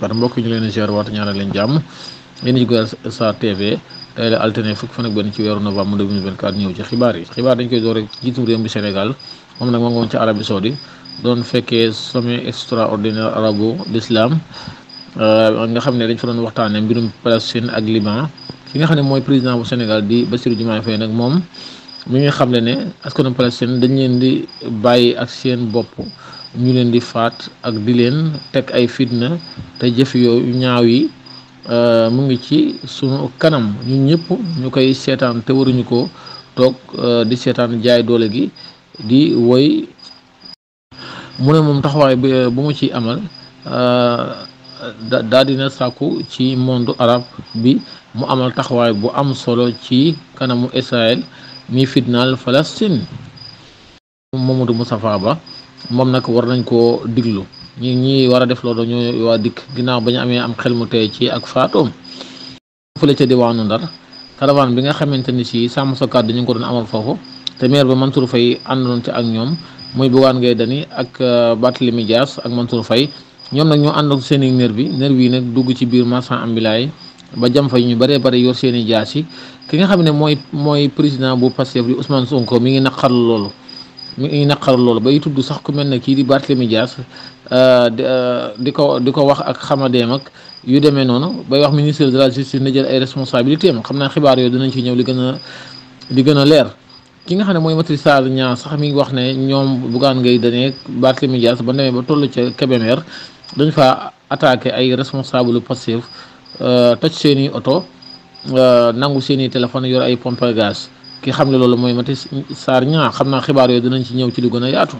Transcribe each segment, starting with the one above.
barakatu mbokk ñu leen di ziar waat ñaanal leen jàmm yéen a ngi Sarr TV tey la altine fukki fan ak benn ci weeru novembre 2024 ñëw ci xibaar dañ koy door rek jiitu réew mi Sénégal moom nag ma ngoon ci Arabie Saoudite doon fekkee sommet extraordinaire arabo l'islam nga xam ne dañ fa doon waxtaanee mbirum Palestine ak Liban ki nga xam ne mooy président bu Sénégal di Bassirou Diomaye Faye nag moom mi ngi xam ne askanu Palestine dañ leen di bàyyi ak seen bopp ñu leen di faat ak di leen teg ay fitna te jëf yooyu ñaaw yi mu ngi ci sunu kanam ñun ñëpp ñu koy seetaan te waruñu ko toog di seetaan jaay doole gi di woy mu ne moom taxawaay bu mu ci amal daal dina sàkku ci monde arabe bi mu amal taxawaay bu am solo ci kanamu Israël mi fitnaal Palestine. Mamadou Moustapha Ba moom nag war nañ koo diglu ñi war a def loolu ñoo waa dikk ginnaaw ba ñu amee am xel mu tey ci ak faatoom fële ca diwaanu Ndar caravane bi nga xamante ni si sàmm sa kàddu ñu ngi ko doon amal foofu te maire ba Mansour Faye àndoon ci ak ñoom muy Bougane Gueye Dany ak Barthélémy Dias ak Mansour Faye ñoom nag ñoo ànd ak seen i nervi yi nag dugg ci biir marchand ambulant yi ba jam fa ñu bëree bëri yor seen i jaas yi ki nga xam ne mooy président bu Pastef di Ousmane Sonko mi ngi naqarlu loolu bay tudd sax ku mel ne kii di Barthélémy Dias di ko wax ak xamadeem ak yu demee noonu bay wax ministre de la justice na jël ay responsabilités am xam naa xibaar yooyu dinañ ci ñëw li gën a leer. ki nga xam ne mooy Maty Sarr Niang sax mi ngi wax ne ñoom Bougane Gueye Dany Barthélémy Dias ba demee ba toll ca Kébémer dañ fa attaqué ay responsable Pastef toj seen i oto nangu seen i téléphone yor ay pompe à gaz ki xam ne loolu mooy Maty Sarr Niang xam naa xibaar yooyu dinañ ci ñëw ci lu gën a yaatu.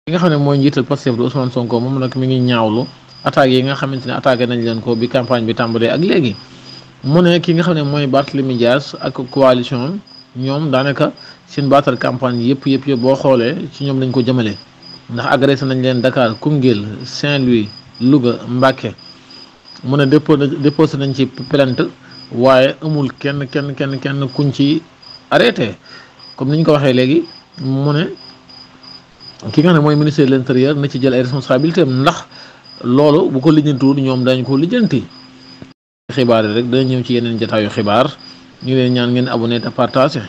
ki nga xam ne mooy njiital Pastef di Ousmane Sonko moom nag mi ngi ñaawlu attaques yi nga xamante ne attaqué nañ leen ko bi campagne bi tàmbalee ak léegi mu ne ki nga xam ne mooy Barthélémy Dias ak coalition ñoom daanaka seen baatal campagne yëpp boo xoolee ci ñoom lañ ko jëmale ndax agressé nañ leen Dakar Koungheul Saint-Louis Louga Mbacké mu ne déposé nañ ci plainte waaye amul kenn kuñ ci arrêté comme ni ñu ko waxee léegi mu ne ki nga xam ne mooy ministre de l'intérieur na ci jël ay responsabilités ndax loolu bu ko lijjantiwul ñoom dañ ko lijjanti. xibaar yi rek dana ñëw ci yeneen jotaayu xibaar ñu leen ñaan ngeen abonné te partagé.